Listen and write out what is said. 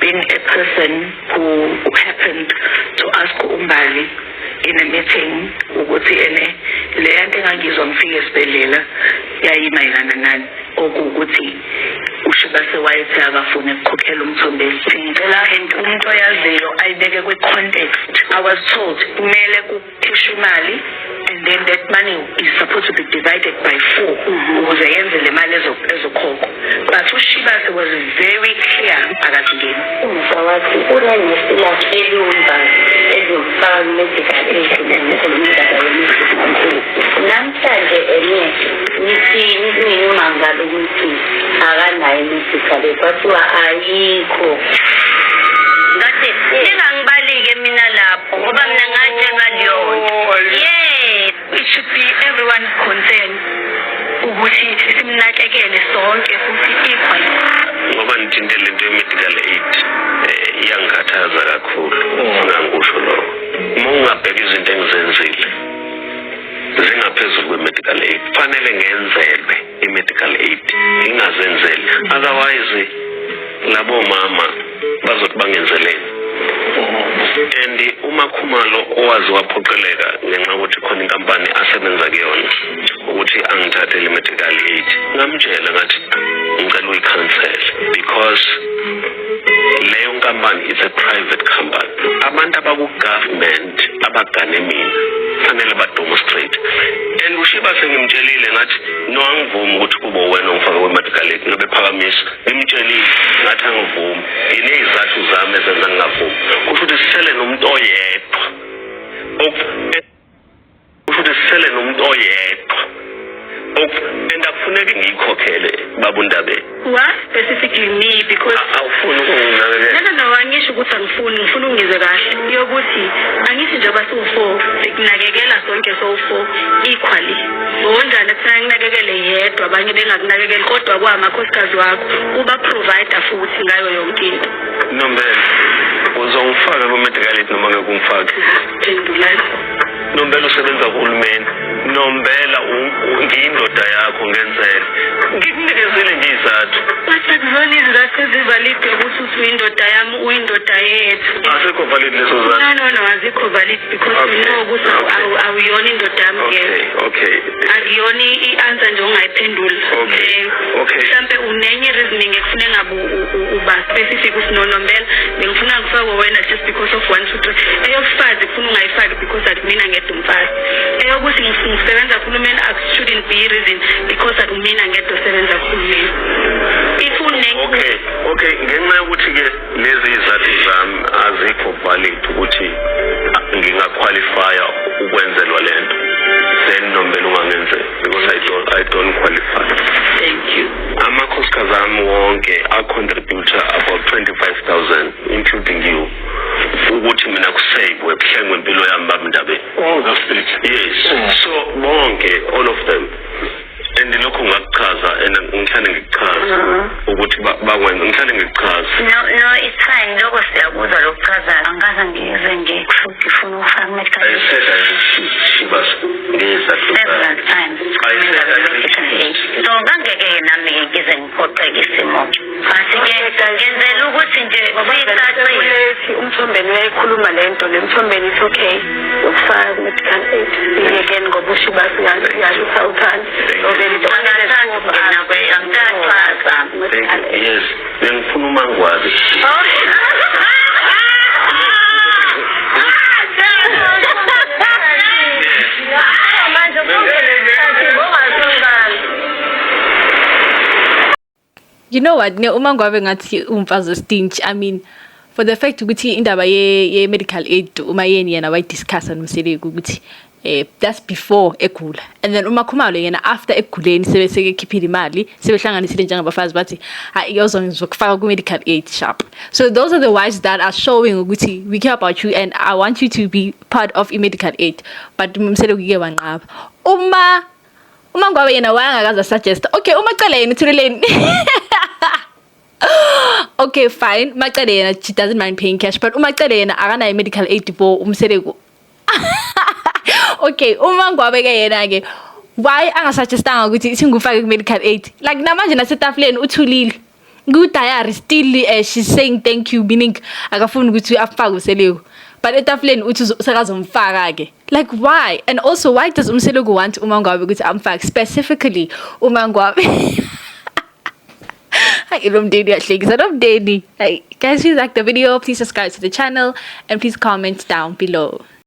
been a person who happened to ask uMbali in a meeting ukuthi ene leya nto engangizwa ngifike esibhedlela yayimayelana nani, okuwukuthi uShibase wayethe akafuni ukukhokhela uMthombeni. Ngicela umuntu oyaziyo ayibeke kwi-context. I was told kumele kukhishwe imali and then that money is supposed to be divided by four ukuze yenze le mali ezokhokhwa, but uShibase was very clear, akazingeni. Umusa wathi unenesi lakhe eliwumbazi elizomfaka ku-medical aid ngikhuluma indaba ye-medical aid. Namhlanje enye nithini kumina uma ngabe ukuthi akanayo i-medical aid, kwathiwa ayikho. Ngathi ningangibalike mina lapho ngoba mina ngatshelwa leyonto. Yes. It should be everyone's concern ukuthi simnakekele sonke futhi equally. Ngoba ngithinte lento ye-medical aid, iyangikhathaza kakhulu. Singangikusho lokho, uma ungabheka izinto engizenzile zingaphezulu kwe-medical aid, fanele ngenzelwe i-medical aid, ngingazenzeli, otherwise labo mama bazothi bangenzeleni. And uMakhumalo owazi waphoqeleka ngenxa yokuthi khona inkampani asebenza kuyona ukuthi angithathele i-medical aid, ngamtshela ngathi ngicela uyikhansele because leyo nkampani is a private company. Abantu abaku-government abagane mina fanele ba-demonstrate. And uShiba sengimtshelile ngathi no, angivumi ukuthi kube wena ongifake kwi-medical aid. Ngabe phakamisa, ngimtshelile ngathi angivumi, nginey'zathu zami ezenza ngingavumi. Kusho ukuthi sisele nomuntu oyedwa. Kusho ukuthi sisele nomuntu oyedwa. And akufuneki ngiyikhokhele, baba uNdabeni. Why specifically me? Because Awufuni ukunginakekela. No, angisho ukuthi angifuni, ngifuna ungizwe kahle yokuthi angithi njengoba siwu-four sikunakekela sonke, sowu-four equally. Ngonjani kufanele nginakekele yedwa, abanye bengakunakekeli, kodwa kwamakhosikazi wakho uba-provide futhi ngayo yonke into? Nombela, uzongifaka kwi-medical aid noma ngeke ungifake? Phendulani. Nombela, usebenza kuhulumeni. Nombela, ngiyindoda yakho, ngenzele, ngikunikezile nje izathu. But akuzona izizathu ezi-valid ukuthi uthi uyindoda yami, uyindoda yethu. Asikho valid leso zathu? No, azikho valid because we know ukuthi awuyona indoda yami yethu. Akuyona i-answer nje ongayiphendula. Mhlampe unenye reasoning ekufune ngabe uba specific ukuthi no, Nombela, bengifuna kufakwe wena just because of one, two, three. Eyobufazi kufuna ungayifaki because akumina ngedwa umfazi. Eyokuthi ngisebenza kuhulumeni shouldn't be i-reason because akumina ngedwa osebenza kuhulumeni. If une Okay, ngenxa yokuthi-ke lezi izathu zami azikho valid ukuthi nginga-qualifya ukwenzelwa lento, then Nombela ungangenzela because I don't qualify. Thank you. Amakhosikazi ami wonke a-contribute about 25,000, including you, ukuthi mina kusave, kuhlengwe impilo yami, baba Ndabeni. Oh, that's it. Yes. So bonke, all of them, and lokho ngakuchaza and ngihlale ngikuchaza ukuthi bakwenza, ngihlale ngikuchaza. No, it's fine. Lokho siyakuzwa lokuchaza. Angikaze ngize ngifuna ukufaka medical I aid. said I refuse, Shibas, ngezathu Several zami. times. I said I Medical aid. refuse. So ngangeke nami-ke ngize ngiphoqeke isimo. But-ke ngenzela ukuthi nje sicacile. Ethi uMthombeni uyayikhuluma le nto le, Mthombeni, it's okay yokufaka ku-medical aid, siyekeni ngoba uShibasi yasho ukuthi awuthandi. Thank you. Angathandi ukungena angikachaza. Thank you. Yes, bengifuna uMangwabe. Manje ungazungani. You know what, ne, uma ngabe ngathi umfazi stingy, I mean, for the fact ukuthi indaba ye medical aid uma yeni yena wayidiscussa noMseleku ukuthi that's before egula, and then uma Khumalo yena after eguleni sebe sekekhiphile imali, sebehlanganisile njengabafazi, bathi hayi, ngizokufaka ku medical aid, sharp. So those are the wives that are showing ukuthi we care about you and I want you to be part of i-medical aid, but uMseleku ke wanqaba. Uma ngabe yena wayangakaze suggest. Okay, uma cele yena uthuleleni? Okay, fine, Macele yena, she doesn't mind paying cash, but uma cele yena akanayo medical aid for uMseleku. Okay, uma ngwabe ke yena ke, why angasuggestanga ukuthi singufake ku medical aid? Like namanje nasetafuleni uthulile. Ku-diary still she's saying thank you, meaning akafuni ukuthi afake uMseleku, but etafuleni uthi sekazomfaka-ke. Like, why? And also, why does uMseleku want uMaNgwabe ukuthi amfake specifically uMaNgwabe? Hayi, lo mndeni uyahlekisa, lo mndeni. Hey guys, please like the video, please subscribe to the channel, and please comment down below.